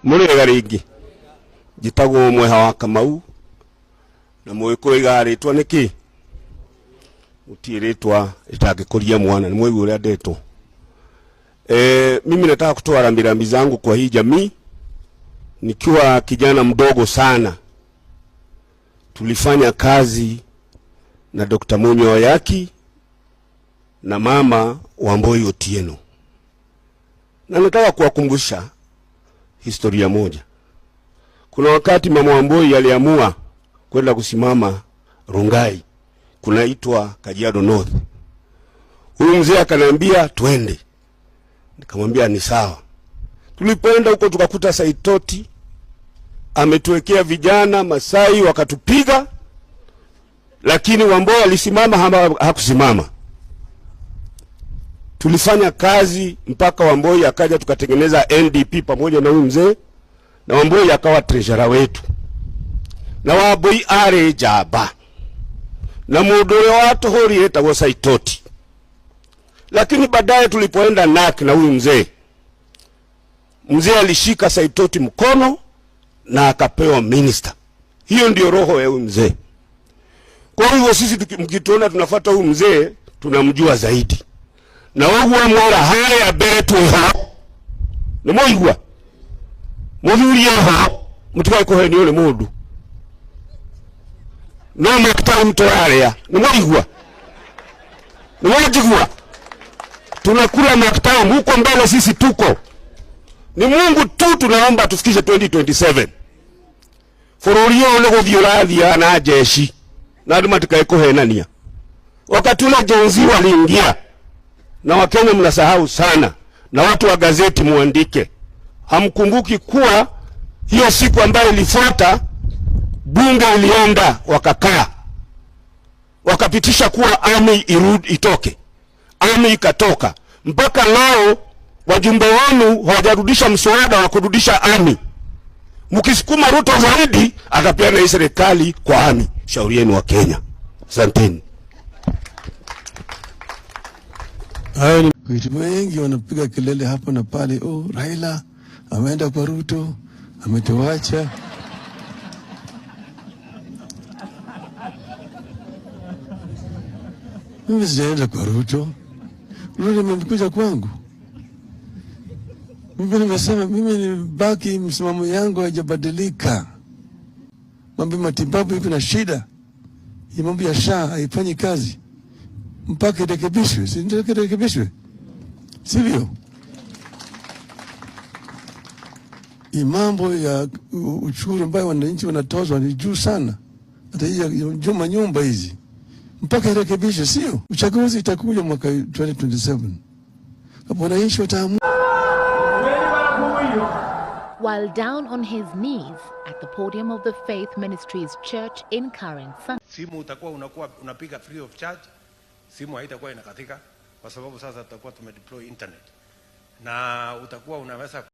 Mũrĩega rĩngĩ, njĩtagwo Mweha wa Kamau, na mũgĩkũyũ aigaga rĩtwa nĩkĩ? Gũtirĩ rĩtwa rĩtangĩkũria mwana, nĩ mwaigua ũrĩa ndetwo. Mimi nataka kutoa rambirambi zangu kwa hii jamii. Nikiwa kijana mdogo sana tulifanya kazi na Dr. Munyo Waiyaki na mama Wambui Otieno, na nataka kuwakumbusha historia moja. Kuna wakati mama Wambui aliamua kwenda kusimama Rongai, kunaitwa Kajiado North. Huyu mzee akaniambia twende, nikamwambia ni sawa. Tulipoenda huko tukakuta Saitoti ametuwekea vijana Masai wakatupiga, lakini Wambui alisimama ama hakusimama. Tulifanya kazi mpaka Wambui akaja, tukatengeneza NDP pamoja na huyu mzee, na Wambui akawa treasurer wetu. Na Wambui arĩ njamba, na mũndũ ũrĩa watũhũrire etagwo Saitoti. Lakini baadaye tulipoenda NARC na huyu mzee, mzee alishika Saitoti mkono na akapewa minister. Hiyo ndio roho ya huyu mzee. Kwa hivyo sisi mkituona tunafuata huyu mzee, tunamjua zaidi. Na ũguo mwera harĩa mbere twĩho. Nĩ mwaigua? Mũthuri eho, mũtikae kũhenio nĩ mũndũ. No maktaru mtũrarĩa. Nĩ mwaigua? Nĩ mwanjigua? Tunakula maktamu huko mbele, sisi tuko. Ni Mungu tu tunaomba tufikishe 2027. Bũrũri ũyũ nĩ gũthiĩ ũrathiĩ na jeshi, na andũ matikae kũhenania. Wakati ule Gen Z waliingia, na Wakenya mnasahau sana, na watu wa gazeti muandike, hamkumbuki kuwa hiyo siku ambayo ilifuata bunge ilienda wakakaa wakapitisha kuwa army irudi itoke. Army ikatoka. Mpaka leo wajumbe wenu hawajarudisha mswada wa kurudisha army. Mkisukuma Ruto zaidi atapeana hii serikali kwa army. Shauri yenu wa Kenya. Asanteni. Hayo ni vitu wengi wanapiga kelele hapa na pale, oh, Raila ameenda kwa Ruto, ametuacha. Mimi sijaenda kwa Ruto. Ruto amekuja kwangu. Mimi nimesema mimi nibaki, msimamo yangu haijabadilika. Mambo ya matibabu iko na shida. Hii mambo ya SHA haifanyi kazi mpaka irekebishwe, si ndio? Irekebishwe, sivyo? Hii mambo ya ushuru ambayo wananchi wanatozwa ni juu sana, hata hii ya juma nyumba hizi mpaka irekebishwe, sio? Uchaguzi itakuja mwaka 2027, hapo wananchi wataamua. While down on his knees at the podium of the Faith Ministries Church in Karen, Simu utakuwa unakuwa unapiga free of charge, simu haitakuwa inakatika kwa sababu sasa tutakuwa tumedeploy internet, na utakuwa unaweza